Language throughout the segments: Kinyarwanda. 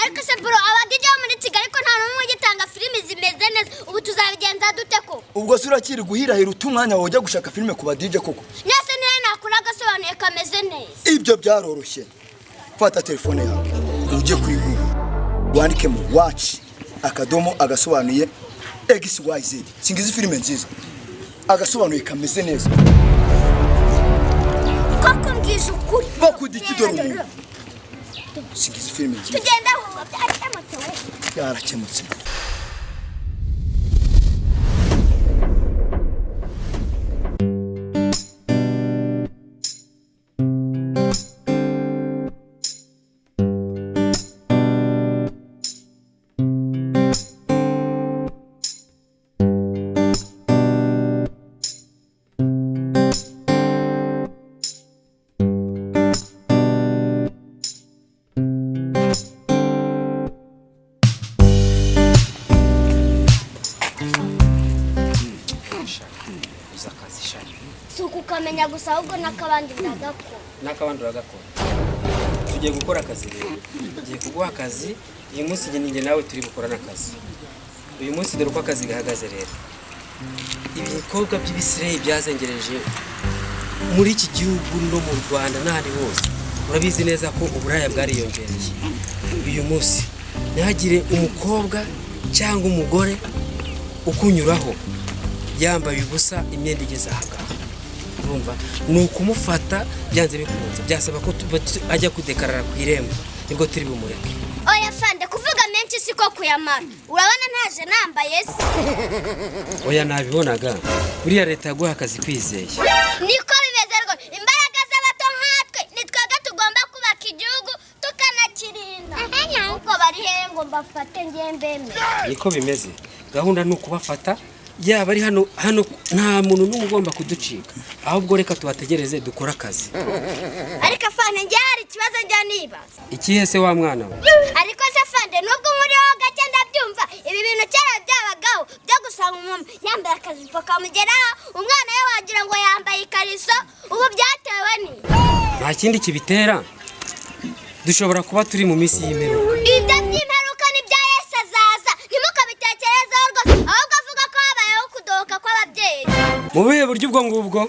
Ariko se bro, aba DJ bo muri Kigali ko nta n'umwe ugitanga filimi zimeze neza, ubu tuzabigenza dute ko? Ubwo se urakiri guhirahira uta umwanya wawe ujya gushaka filime ku ba DJ koko? Nese niyo nakura agasobanuye kameze neza? Ibyo byaroroshye. Fata telefone yawe ujye kuri Google, wandikemo watch akadomo agasobanuye xyz, singizi filime nziza, agasobanuye kameze neza. Koko mbwije ukuri. Bakudiki, dore umuntu, singizi filime nziza. Tugenda ahubwo, byarakemutse we. Byarakemutse. Uzi akazi shari? Si ukukamenya gusa, ahubwo n'akabandi ndagakora. N'akabandi uragakora. Tugiye gukora akazi rero, tugiye kuguha akazi uyu munsi. Njye ninjye nawe turi bukorane akazi uyu munsi. Dore uko akazi gahagaze rero: ibikorwa by'ibisireyi byazengereje muri iki gihugu no mu Rwanda n'ahandi hose. Urabizi neza ko uburaya bwariyongereye. Uyu munsi ntihagire umukobwa cyangwa umugore ukunyuraho yambaye ubusa, imyenda igeze aha ngaha, urumva ni ukumufata byanze bikunze. Byasaba ko ajya kudekarara ku irembo, nibwo turi bumureke. Oya fande, kuvuga menshi siko kuyamara. Urabona ntaje nambaye se? Oya, nabibonaga. Buriya leta yaguha akazi kwizeye. Niko bimeze rwose. Imbaraga z'abato nkatwe ni twebwe tugomba kubaka igihugu tukanakirinda. Ahubwo bari hehe ngo mbafate ngiye mbemere? Niko bimeze. Gahunda ni ukubafata, yaba ari hano hano, nta muntu n'umwe ugomba kuducika. Ahubwo reka tubategereze dukore akazi. Ariko afande, njye hari ikibazo njya nibaza. Ikihe se wa mwana we? Ariko se fande, nubwo nkuriho gake ndabyumva, ibi bintu kera byabagaho byo gusanga umuntu yambaye akajipo kamugeraho, umwana we wagira ngo yambaye ikariso, ubu byatewe ni Nta kindi kibitera, dushobora kuba turi mu minsi y'imperuka. Ibyo by'imperuka ni bya Yesu azaza, ntimukabitekerezeho rwose. Ahubwo avuga ko habayeho kudohoka kw'ababyeyi. Mu buhe buryo ubwo ngubwo?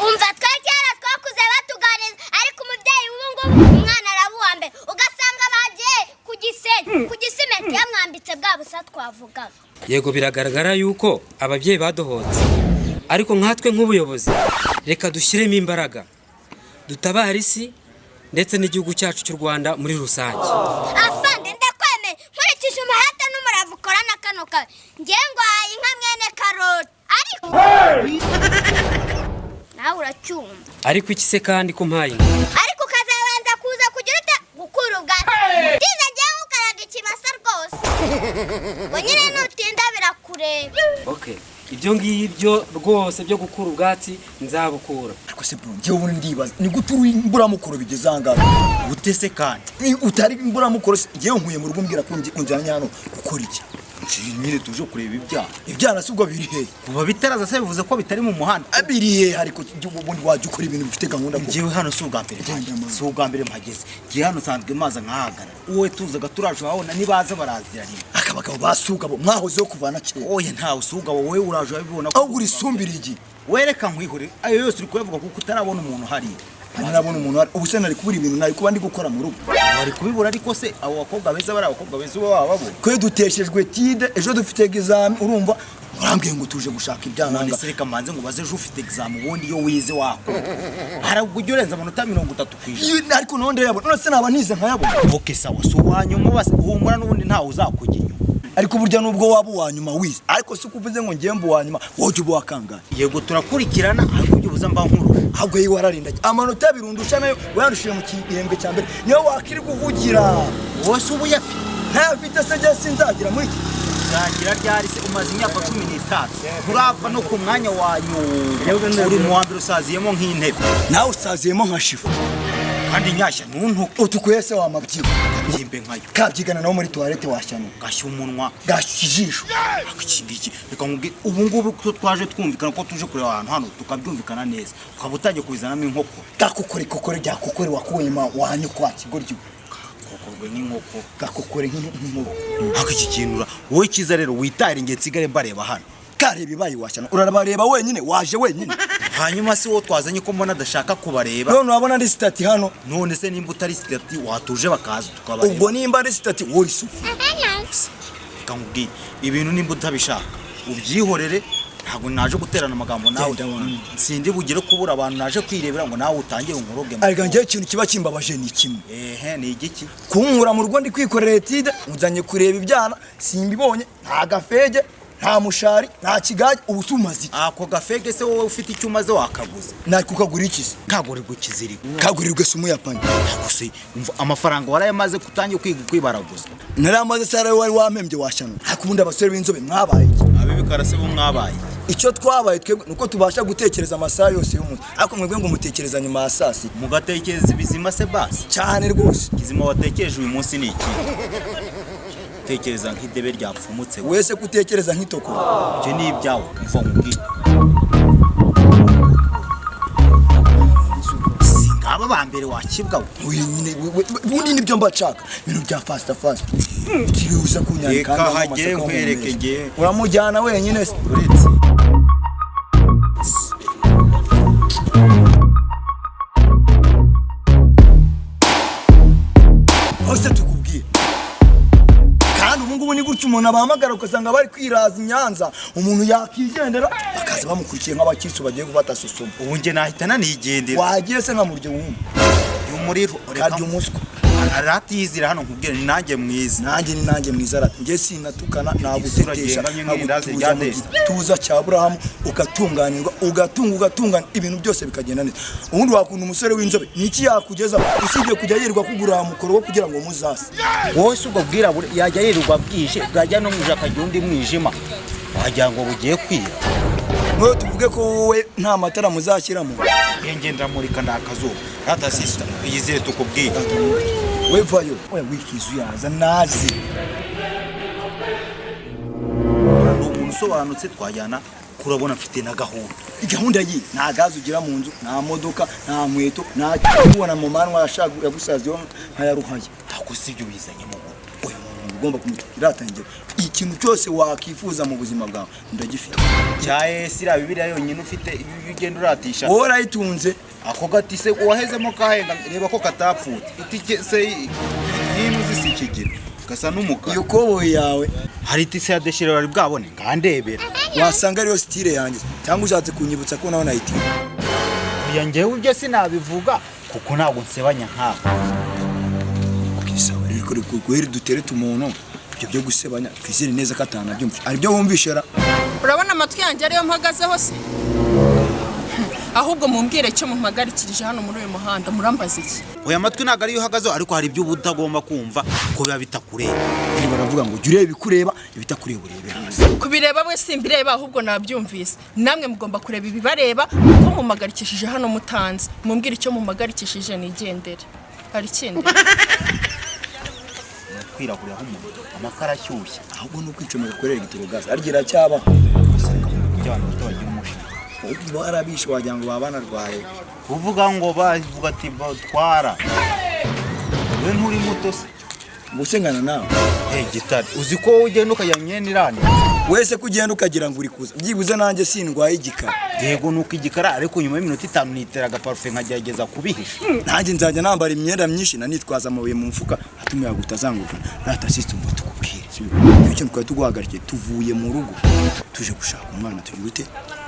Umva, twe kera twakuze batuganiriza, ariko umubyeyi w'ubu ngubu umwana araba uwa mbere, ugasanga bagiye ku gisenyi, ku gisimenti, yamwambitse bwa busa twavugaga. Yego, biragaragara yuko ababyeyi badohotse, ariko nkatwe nk'ubuyobozi reka dushyiremo imbaraga dutabare isi ndetse n'igihugu cyacu cy'u Rwanda muri rusange. Afande, ndakwemeye. Nkurikije umuhate n'umurava ukorana kano kawe, ngewe ngwaye inka mwene Karoti, ariko nawe uracyumva. Ariko iki se kandi ko mpaye inka? Ariko ukazabanza kuza kugira ute, gukura ubwatsi. Utinze ngewe ukaraga ikimasa rwose, ngo nyine nutinda birakureba. Okay, ibyo ngibyo rwose byo gukura ubwatsi nzabukura. Ariko se bro, njyewe ubundi ndibaza ni gute uri imburamukoro bigeze aha ngaha? Gute se kandi? Ni utari imburamukoro se, njyewe nkuye mu rugo umbwira ko unjyanye hano gukora iki? Nyine tuje kureba ibyaha. Ibyana si ubwo biri hehe? Kuva bitaraza se bivuze ko bitari mu muhanda? Biri hehe? Ariko ubundi wajya ukora ibintu bifite gahunda koko. Njyewe hano si ubwa mbere mpageze, si ubwa mbere mpageze. Ngiye hano nsanzwe maza nkahagarara, wowe tuzaga turaje wabona nibaza barazira rimwe. Aka abagabo basugabo mwahozeho kuva na kera. Oya, ntawe usugabo, wowe uraje wabibona. Ahubwo urisumbira igi. Wereka nkwihore, ayo yose uri kuyavuga kuko utarabona umuntu hariya. Hano nabona umuntu uhari, ubu se nari kubura ibintu nari kuba ndi gukora mu rugo? Wari kubibura, ariko se abo bakobwa beza, bari abakobwa beza uba wababona? Twe duteshejwe tide, ejo dufite exam, urumva urambwiye ngo tuje gushaka None ibyananga. se reka manze ngo baze, ejo ufite exam, ubundi iyo wize wakora hari ubwo ujya urenza amanota 30%? Ariko none ndayabona, none se naba nize nkayabona? Okay, sawa, si uwanyuma basi, humura n'ubundi ntawe uzakujya inyuma. Ariko burya nubwo waba uwa nyuma wize, ariko si ukuvuze ngo ngiye mba uwa nyuma, wowe ujya uba uwakangahe? Yego, turakurikirana, ariko ujya ubuza mba nkuru. Ahubwo yewe wararindagiye amanota abiri undusha, nayo wayandushije mu gihembwe cya mbere, niyo wakwirirwa uvugira. Wowe se uba uyafite? Ntayafite se, njye sinzagira muri iki? Uzagira ryari se? Umaze imyaka 15 nturava no ku mwanya wa nyuma, uri mu wa mbere, usaziyemo nk'intebe. Nawe usaziyemo nka shifu. Kandi nyashya ntuntuke. Utukuye se wamabyigo? Kabyimbe nkayo. Kabyigana nawe muri toilette, washyanuka. Gashya umunwa. Gashya ijisho. Ariko iki ngiki, reka nkubwire, ubu ngubu ko twaje twumvikana ko tuje kureba ahantu hano tukabyumvikana neza, ukaba utangiye kubizanamo inkoko. Gakukore kokore ryakukore wakuye ma wanyu kwa kigoryi. Koko. Gakokore nk'inkoko. Gakokore nk'inkoko. Ariko iki kintu wowe cyiza rero, witahire, nge nsigare mbareba hano. Kareba ibaye washyana, urabareba wenyine, waje wenyine. Hanyuma si wowe twazanye, ko mbona adashaka kubareba? None urabona ndi sitati hano? None se nimba utari sitati, watuje bakaza tukabareba. Ubwo nimba ari sitati, wowe uri sufu. Reka nkubwire ibintu, nimba utabishaka ubyihorere, ntabwo naje guterana amagambo nawe. Genda wana. Sindi bugere kubura abantu naje kwirebera ngo nawe utangire unkoroge mu Ariko njyewe ikintu kiba kimbabaje ni kimwe. Ehe, ni igiki? Kunkura mu rugo ndi kwikorera étude, uzanye kureba ibyana, simbibonye, nta gafege, nta mushari, nta kigage, ubu si umaze iki? Ako gafege se wowe ufite icyo umaze wakaguze? Nakukagura iki se? Kagurirwa ikiziriko. Kagurirwa se umuyapani? Gusa umva, amafaranga warayamaze kutangiye kwiga kwibaraguza. Naramaze se wari wampembye washyano? Ariko ubundi abasore b'inzobe mwabaye iki? Ab'ibikara se bo mwabaye? Icyo twabaye twebwe nuko tubasha gutekereza amasaha yose y'umunsi, ariko mwebwe ngo mutekereza nyuma ya saa sita. Mugatekereza ibizima se basi? Cyane rwose. Kizima watekereje uyu munsi ni iki? Tekereza nk'idebe ryapfumutse we. Wese kutekereza nk'itoko. Ibyo ni ibyawe. Umva nkubwire, si ngaba ba mbere wakibwa we. Uyu nyine ubundi nibyo mba nshaka, ibintu bya faster faster, tiriuza kunyandika. Reka hagere nkwereke ngewe. Uramujyana wenyine se? Uretse. Hose tukubwiye, kandi ubu ngubu ni gutya umuntu abahamagara ugasanga bari kwiraza i Nyanza, umuntu yakigendera bakaza bamukurikiye nk'abakirisitu bagiye gufata susuma. Ubu njye nahita nanigendera. Wagiye se nkamurya wumva. Umuriro. Karya umuswa. Aratiyizira hano, nkubwire, ni nanjye mwiza. Nanjye ni nanjye mwiza rata, njye sinatukana, nagutetesha. Isura nk'indazi nkagutuza mu rya Desi. gituza cya Burahamu, ugatunganirwa, ugatunga, ugatungana, ibintu byose bikagenda neza. Ubundi wakunda umusore w'inzobe, niki yakugeza usibye kujya yirirwa kugura mukoro wo kugira ngo muzase? Wowe si ubwo bwirabure yajya yirirwa bwije, bwajya no mwijoro akagira undi mwijima, wagira ngo bugiye kwira. Mwe tuvuge ko wowe nta matara muzashyiramo. Njye ndamurika ndakazuba rata. Sister, iyizire tukubwire. We vayo, oya, wikizu yaza nazi. Ni umuntu usobanutse twajyana, kurabona mfite na gahunda. Gahunda ye, nta gazi ugira mu nzu, nta modoka, nta nkweto, nta kubona mu manwa yagusaziyeho nkayaruhaye. Ntabwo si ibyo bizanye mu ngo. Uyu muntu ugomba kumuta iratangira, ikintu cyose wakifuza mu buzima bwawe ndagifite. Cya esi iriya Bibiliya yonyine ufite iyo ugenda uratisha. Wowe urayitunze. Ako gati se wahezemo kahenga, reba ko katapfutse itike se n'imwe zisa ikigina gasa n'umukara. Iyo koboyi yawe. Hari itise ya deshire wari bwabone ngandebera? Wasanga ariyo style yanjye, cyangwa ushatse kunyibutsa ko nawe nayitinya. Oya, njyewe ibyo sinabivuga kuko ntabwo nsebanya nkawe. Sawa rero, guhera duterete umuntu ibyo byo gusebanya, twizere neza ko atanabyumva ari byo wumvishe ra. Urabona amatwi yanjye ariyo mpagazeho se? Ahubwo mumbwire icyo mumpagarikirije hano muri uyu muhanda, murambaza iki? Oya, amatwi ntabwo ariyo uhagazeho, ariko hari ibyo uba utagomba kumva kuko biba bitakureba. Rero baravuga ngo jya ureba ibikureba, ibitakureba urebe hasi. Kubireba we simbireba, ahubwo nabyumvise. Namwe mugomba kureba ibibareba kuko mumpagarikishije hano mutanze. Mumbwire icyo mumpagarikishije nigendere. Hari ikindi? Kwirahuriraho umuntu amakara ashyushye. Ahubwo ni ukwicomeka kuri electrogas, ariko iracyabaho. Kugira abantu bato bagira umushinga. Barabishe, wagira ngo baba banarwaye. Kuvuga ngo bavuga ati batwara, we nturi muto se? Ubuse ngana nawe? Eh, gitari uzi ko wowe ugenda ukajya imyenda iranitse. Wese ko ugenda ukagira ngo uri kuza, byibuze nanjye sindwaye igikara. Yego, nuko igikara, ariko nyuma y'iminota 5 nitera agaparufe nkagerageza kubihisha. Nanjye nzajya nambara imyenda myinshi nanitwaza amabuye mu mufuka, hato umuyaga utazanguka. Rata sister, umva tukubwire, sibyo? Icyo kintu twari tuguhagarikiye, tuvuye mu rugo tuje gushaka umwana, tugira ute?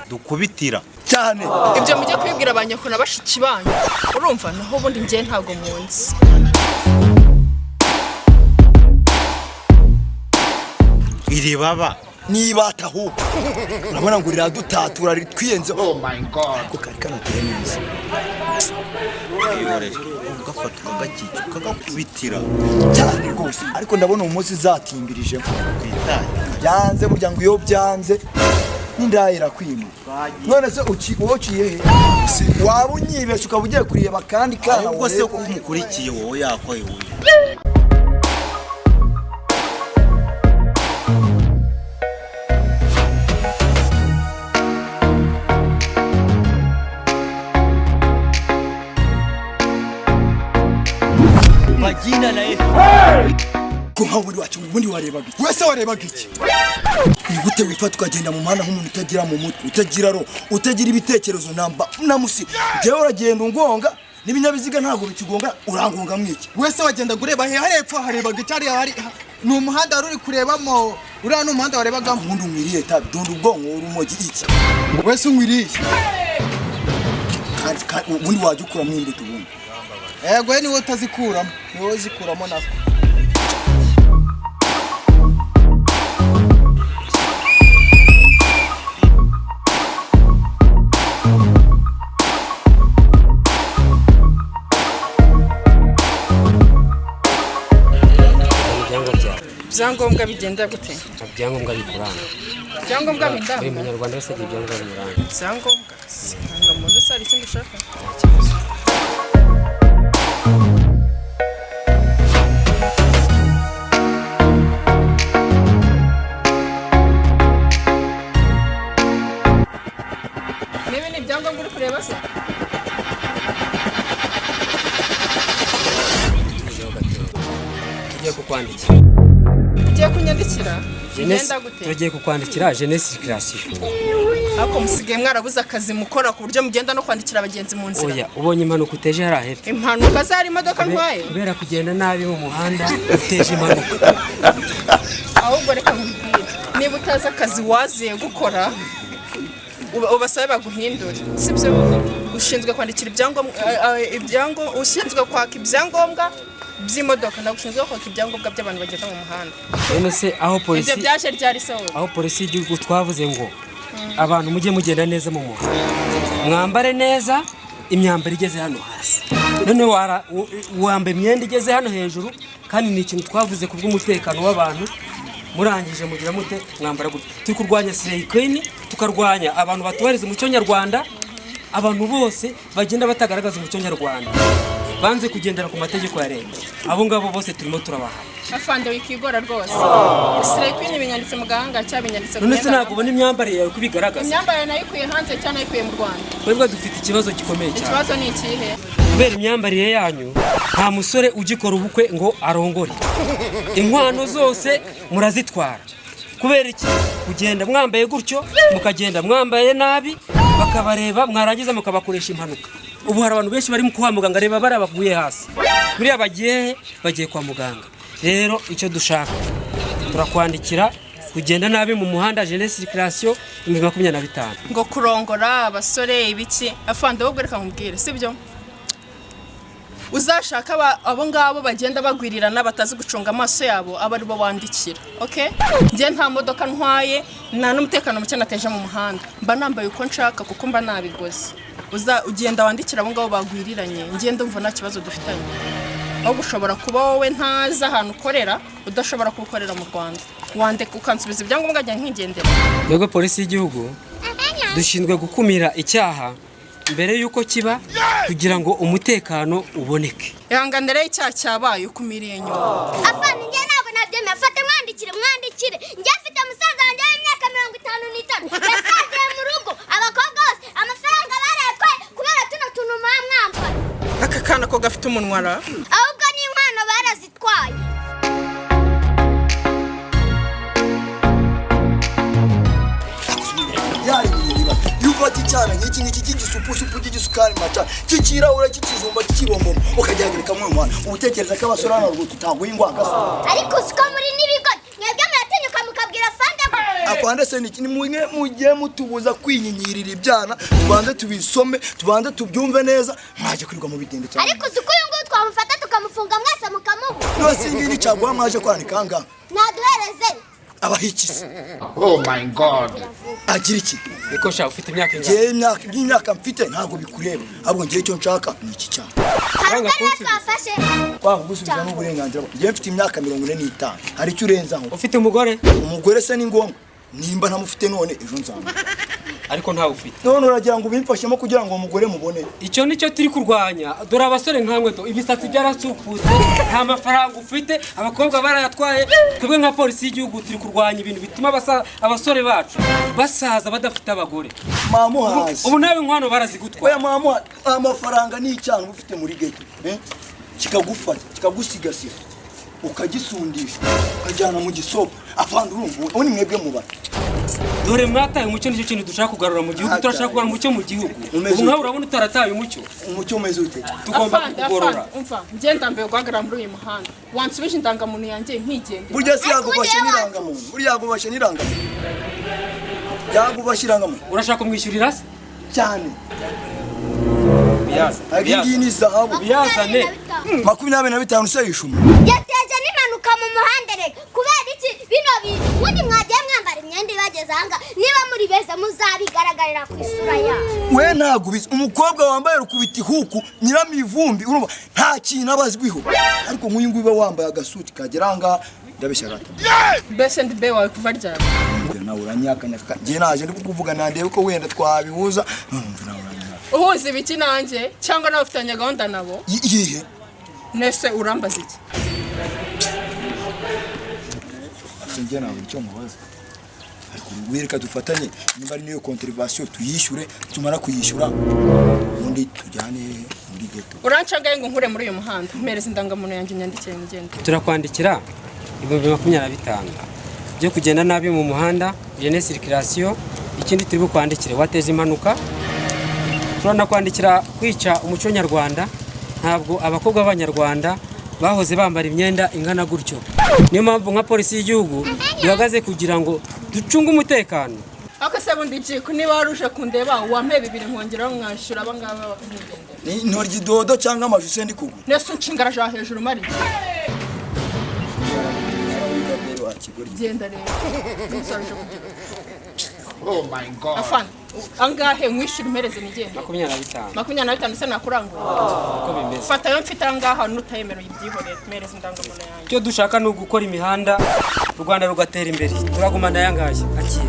Dukubitira. Cyane. Ibyo mujye kubibwira ba nyoko na bashiki banyu, urumva? Naho ubundi njye ntabwo munzi. Iri baba. Niba atahuka urabona ngo riradutatura ritwiyenze. Oh my God, ariko kari kanateye neza. Ihorere, ugafata ukagakica ukagakubitira. Cyane rwose, ariko ndabona uwo munsi zatimbirijemo. Twitaye. Byanze burya, ngo iyo byanze n'indaya irakwima. None se uci uciye he? Waba unyibeshye ukaba ugiye kureba kandi kana. Ahubwo se ko umukurikiye wowe yakoye wowe? Kwa jina la Yesu. Ariko nkaho ubundi wacu, ubundi warebaga iki? Wese warebaga iki? Ni gute wifata ukagenda mu muhanda nk'umuntu utagira mu mutwe, utagira roho, utagira ibitekerezo namba namusi? Njyewe uragenda ungonga n'ibinyabiziga ntabwo bikigonga, urangonga mwiki? Wese wagendaga ureba he? Hariya hepfo harebaga iki? Hariya hari ni umuhanda wari uri kurebamo, uriya ni umuhanda warebagamo. Ubundi unywiriye tabi, dunda ubwonko, urumogi, iki? Wese unywiriye. Kandi ubundi wajya ukuramo imbuto ubundi. Yego, we niwe utazikuramo, niwe uzikuramo nako. Ibyangombwa byawe. Ibyangombwa bigenda gute? Ibyangombwa bikuranga. Ibyangombwa Buri bindanga? munyarwanda wese agira ibyangombwa bimuranga. Ibyangombwa indangamuntu se, hari ikindi ushaka? Nta kibazo. Niba ni ibyangombwa uri kureba se? Tujeho gatoya, tugiye kukwandikira. Ugiye kunyandikira? Bigenda gute? Tugiye kukwandikira jeunesse circulation. Ariko musigaye mwarabuze akazi mukora ku buryo mugenda no kwandikira abagenzi mu nzira? Oya, ubonye impanuka uteje hariya hepfo. Impanuka zari imodoka ntwaye? Kubera kugenda nabi mu muhanda uteje impanuka. Ahubwo reka nkubwire, niba utazi akazi waziye gukora, ubasabe baguhindure, sibyo? Ushinzwe kwandikira ibyangombwa, ushinzwe kwaka ibyangombwa by'imodoka, ntabwo ushinzwe kwaka ibyangombwa by'abantu bagenda mu muhanda. None se aho Ibyo polisi byaje ryari se wowe? Aho polisi y'igihugu twavuze ngo abantu mujye mugenda neza mu muhanda, mwambare neza, imyambaro igeze hano hasi, none wambaye imyenda igeze hano hejuru, kandi ni ikintu twavuze ku bw'umutekano w'abantu. Murangije mugira mute? Mwambara gutya. Turi kurwanya slay queen, tukarwanya abantu batubahiriza umuco nyarwanda, abantu bose bagenda batagaragaza umuco nyarwanda, banze kugendera ku mategeko ya leta. Abo ngabo bose turimo turabahana. Afande, wikigora rwose. Slay queen binyanditse mu gahanga cyangwa binyanditse ku None se myenda? ntabwo ubona imyambarire yawe ko ibigaragaza? Imyambarire nayikuye hanze cyangwa nayikuye mu Rwanda? Twebwe dufite ikibazo gikomeye cyane. Ikibazo ni ikihe? Kubera imyambarire yanyu, nta musore ugikora ubukwe ngo arongore. Inkwano zose murazitwara. Kubera iki? Kugenda mwambaye gutyo, mukagenda mwambaye nabi, bakabareba, mwarangiza mukabakoresha impanuka. Ubu hari abantu benshi bari kwa muganga, reba bariya baguye hasi, buriya bagiye he? Bagiye kwa muganga. Rero icyo dushaka, turakwandikira kugenda nabi mu muhanda, jeunesse circulation, 25,000. Ngo kurongora abasore ibiki? Afande, wowe reka nkubwire, sibyo? Uzashaka abo ngabo bagenda bagwirirana batazi gucunga amaso yabo, aba aribo wandikira, okay? Njye nta modoka ntwaye, nta n'umutekano muke nateje mu muhanda. Mba nambaye uko nshaka kuko mba nabigoze. Uza ugenda wandikira abo ngabo bagwiriranye. Njye ndumva nta kibazo dufitanye. Ahubwo ushobora kuba wowe ntazi ahantu ukorera, udashobora kuwukorera mu Rwanda. Wandeka ukansubiza ibyangombwa njya nkigendera. Twebwe polisi y'igihugu dushinzwe gukumira icyaha mbere y'uko kiba, kugira ngo umutekano uboneke. Ihangane rero, icyaha cyabaye ukumiriye nyuma. Afande, njye ntabwo nabyemera. Fate mwandikire, mwandikire. Njye mfite musaza wanjye w'imyaka 54, yasaziye mu rugo, abakobwa bose amafaranga barayatwaye kubera tuno tuntu muba mwambara. Aka kana ko gafite umunwa ra? Ahubwo n'inkwano barazitwaye. Iyo ufata icyana nk'iki ngiki cy'igisupusupu cy'igisukari maca cy'ikirahure cy'ikijumba cy'ikibombomo ukagihagarika mu muhanda, uba utekereza ko abasore hano haruguru tutaguha ingwanga se? Ariko siko muri n'ibigo, mwebwe muratinyuka mukabwira afande ko Afande se ni mwe mugiye mutubuza kwinyinyirira ibyana? Tubanze tubisome, tubanze tubyumve neza, mwaje kwirirwa mu bidende cyane. Ariko uzi ko uyu nguyu twamufata tukamufunga mwese mukamubura? Rwose iyi ngiyi ni caguwa mwaje kwanika aha ngaha. Naduhereze. Abahikize. Oh my God. Agira iki? Niko sha, ufite imyaka ingana? Ngewe imyaka imyaka mfite ntabwo bikureba, ahubwo ngewe icyo nshaka ni iki cyane. Hari Wanga ubwo rero kunsubiza. twafashe. Wanga kugusubiza n'uburenganzira bwawe. Ngewe mfite imyaka 45, hari icyo urenzaho? Ufite umugore? Umugore se ni ngombwa? Nimba ntamufite none, ejo nzamubona. Ariko ntawe ufite. None uragira ngo ubimfashemo kugira ngo umugore mubone? Icyo nicyo turi kurwanya. Dore abasore nkamwe do, ibisatsi byarasuputse, nta mafaranga ufite, abakobwa barayatwaye. Twebwe nka polisi y'igihugu turi kurwanya ibintu bituma abasore bacu basaza badafite abagore. Mamuhazi. Ubu nawe inkwano barazigutwaye. Oya, mamuha amafaranga ni icyana uba ufite muri ghetto, eh? Kikagufata kikagusigasira. Ukagisundisha, ukajyana mu gisopo. Afande, urumva ubu ni mwebwe mubara. Dore mwataye umucyo, nicyo kintu dushaka kugarura mu gihugu. Mwataye. Turashaka kugarura umucyo mu gihugu. Umeze Ubu nkawe ute? urabona utarataye umucyo. Umucyo umeze ute? Tugomba Afande, kukugorora. afande, umva, ngenda mbere guhagarara muri uyu muhanda, wansubije indangamuntu yanjye nkigendera. Burya si yagubashe n'irangamuntu, burya yagubashe n'irangamuntu, yagubashe irangamuntu. Urashaka kumwishyurira se? Cyane. Biyaza. Ariko iyi ngiyi ni zahabu. Biyazane. 25 se yishuma. Yateje n'impanuka mu muhanda reka. Kubera iki bino bintu? Ubundi mwagiye mwambara imyenda ibageze ahangaha. Niba muri beza, muzabigaragarira ku isura yabo. We, ntabwo ubizi, umukobwa wambaye rukubita ihuku nyiramivumbi, urumva nta kintu aba azwiho, ariko nk'uyu nguyu uba wambaye agasuti kagera ahangaha, ndabeshya rata? Mbese ndi be wawe kuva ryari? Nawe uranyakanyaka. Njye naje ndi kukuvuga, nandebe ko wenda twabihuza, none umva, nawe uranyaka. Uhuza ibiki nanjye? Cyangwa nawe ufitanye gahunda nabo? Iyihe? Nese urambaza iki? Njye ntabwo icyo mubaza, ariko wereka dufatanye, nimba ari niyo contravention tuyishyure, tumara kuyishyura ubundi tujyane muri ghetto. Urancagaye ngo nkure muri uyu muhanda. Mpereza indangamuntu yanjye, nyandikire ngende. Turakwandikira 25,000 byo kugenda nabi mu muhanda, gêne circulation. Ikindi turi bukwandikire, wateza impanuka. Turanakwandikira kwica umuco nyarwanda. Ntabwo abakobwa b'Abanyarwanda bahoze bambara imyenda ingana gutyo. Niyo mpamvu nka polisi y'igihugu duhagaze kugira ngo ducunge umutekano. Ariko se bundi jiko, niba wari uje kundeba, wampe bibiri nkongeraho mwishyura aba ngaba bakigendera. Ni intoryi, dodo cyangwa amashu se ndi kugura? Nese unshingaraje aha hejuru mari? Genda rero, ntusaruje kugira. Oh my God. Afana, angahe mwishyura? Umpereze nigende. 25. 25 se nakurangura? Uko bimeze. Fata ayo mfite ahangaha, nutayemera uyibyihorere. Mpereza indangamuntu yanjye. Icyo dushaka ni ugukora imihanda, u Rwanda rugatera imbere. Turagumana aya ngaya, akira.